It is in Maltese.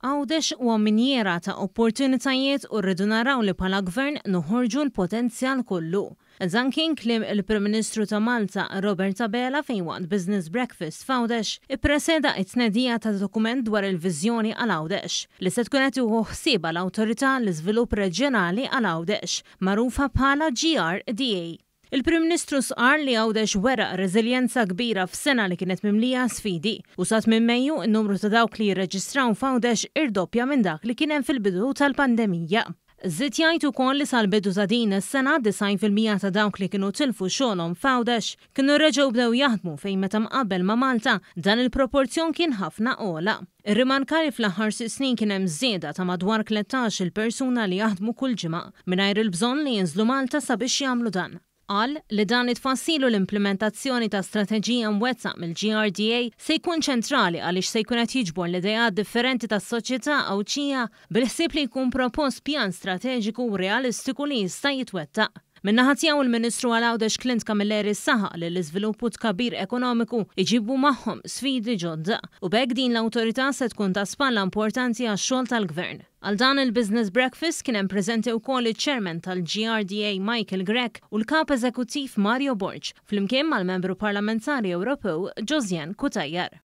Għawdex huwa minjiera ta' opportunitajiet u rridu naraw li bħala Gvern noħorġu l-potenzjal kollu. Dan kien kliem il-Prim Ministru ta' Malta, Robert Abela fejn waqt Business Breakfast f'Għawdex ippreseda t-tnedija ta' dokument dwar il-viżjoni għal Għawdex li se tkun qed tieħu ħsiebha l-Awtorità għall-Iżvilupp Reġjonali għal Għawdex, magħrufa bħala GRDA. Il-Prim Ministru stqarr li Għawdex wera reżiljenza kbira f'sena li kienet mimlija sfidi u sa tmiem Mejju n-numru ta' dawk li jirreġistraw f'Għawdex irdoppja minn dak li kien hemm fil-bidu tal-pandemija. Żied jgħid ukoll li sal-bidu ta' din is-sena 90% ta' dawk li kienu tilfu xogħolhom f'Għawdex kienu reġgħu bdew jaħdmu fejn meta mqabbel ma' Malta dan il-proporzjon kien ħafna ogħla. Irrimarka li fl-aħħar sitt snin kien hemm żieda ta' madwar 13-il persuna li jaħdmu kull ġimgħa, mingħajr il-bżonn li jinżlu Malta sabiex jagħmlu dan. Qal li dan it-tfassil u l-implimentazzjoni ta' strateġija mwettaq mill-GRDA se jkun ċentrali għaliex se jkun qed jiġbor l-ideat differenti tas-soċjetà Għawdxija bil-ħsieb li jkun propost pjan strateġiku u realistiku li jista' jitwettaq. Min-naħa tiegħu l-Ministru għal Għawdex Clint Camilleri saħaq li l-iżvilupp u t-tkabbir ekonomiku jġibu magħhom sfidi ġodda u b'hekk din l-awtorità se tkun ta' spalla importanti għax-xogħol tal-Gvern. Għal dan il-Business Breakfast kien hemm preżenti wkoll iċ-Chairman tal-GRDA Michael Grech u l-Kap Eżekuttiv Mario Borg flimkien mal-Membru Parlamentari Ewropew Josianne Cutajar.